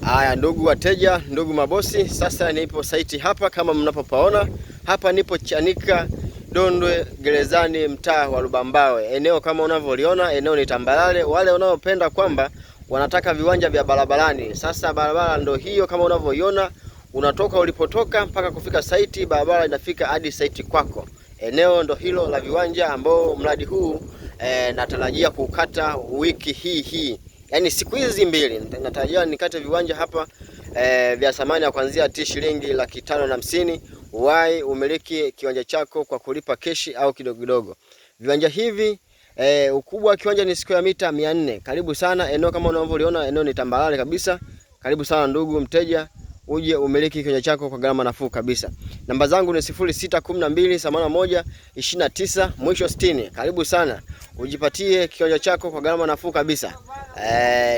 Haya, ndugu wateja, ndugu mabosi, sasa nipo site hapa kama mnapopaona hapa, nipo Chanika Dondwe Gerezani, mtaa wa Lubambawe. Eneo kama unavyoliona, eneo ni tambarare. Wale wanaopenda kwamba wanataka viwanja vya barabarani, sasa barabara ndo hiyo kama unavyoiona, unatoka ulipotoka mpaka kufika site, barabara inafika hadi site kwako. Eneo ndo hilo la viwanja ambao mradi huu natarajia kukata wiki hii hii, yaani siku hizi mbili natarajia nikate viwanja hapa vya thamani ya kuanzia ti shilingi 550,000. Wai umiliki kiwanja chako kwa kulipa keshi au kidogo kidogo. Viwanja hivi ukubwa wa kiwanja ni square mita 400. Karibu sana eneo kama unavyoliona, eneo ni tambarare kabisa. Karibu sana ndugu mteja, uje umiliki kiwanja chako kwa gharama nafuu kabisa. Namba zangu ni 0612 81 29 mwisho 60. Karibu sana ujipatie kiwanja chako kwa gharama nafuu kabisa.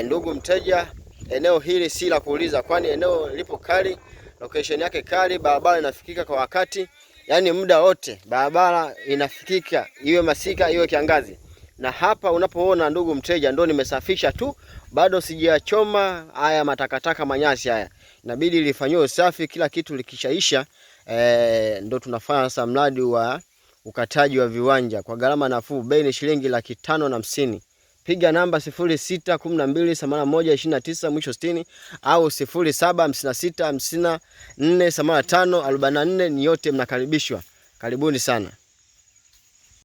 Ndugu mteja, eneo hili si la kuuliza, kwani eneo lipo kali, location yake kali, barabara inafikika kwa wakati, yaani muda wote barabara inafikika, iwe masika iwe kiangazi. Na hapa unapoona ndugu mteja, ndo nimesafisha tu, bado sijachoma haya matakataka manyasi haya, inabidi lifanyiwe usafi, kila kitu likishaisha, ndo tunafanya sasa mradi wa ukataji wa viwanja kwa gharama nafuu. Bei ni shilingi 550,000. Piga namba 0612 81 29 mwisho 60 au 0756 54 85 44. Ni yote mnakaribishwa, karibuni sana.